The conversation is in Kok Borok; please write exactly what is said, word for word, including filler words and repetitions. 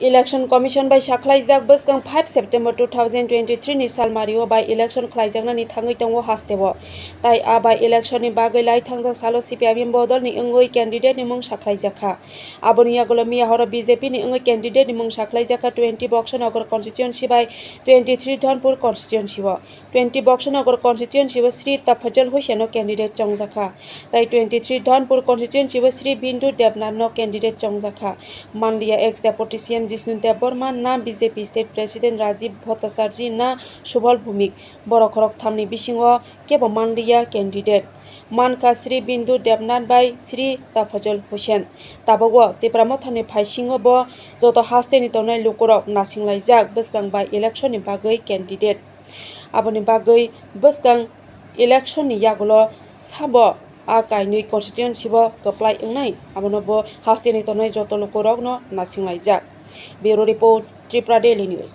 Election Commission bai sakhlaijak bwskang five September two thousand twenty-three ni salmario by election khlaijaknani thangwi tongo hasteo. Tai a by election ni bagwi lai thangjak salo C P I M bodol ni wngwi candidate ni mung sakhlaijakha. Aboni yagulo miya horo B J P ni wngwi candidate ni mung sakhlaijakha twenty Boxanagar constituency bai twenty-three Dhonpur constituency o. Twenty Boxanagar constituency o Sri Tafajal Hussain no candidate chongjakha. Tai twenty-three Dhonpur constituency o Sri Bindu Debnath no candidate chongjakha. Manliya ex Deputy C M Jishnu Debbarma na B J P State President Rajiv Bhattacharjee na Subal Bhumik, borok khorok thamni bisingo kebo manliya candidate. Mankha Sri Bindu Debnath bai Sri Tafajal Hussain. Tabuk o Tipra Motha ni phaisingo bo joto haste ni tongnai lukurok nasinglaijak bwskang by election ni bagwi candidate. Aboni bagwi bwskang election ni yagulo sabo a kainwi constituency bo kwplai wngnai, abono bo haste ni tongnai joto lukurokno nasinglaijak. Bureau Report, Tripura Daily News.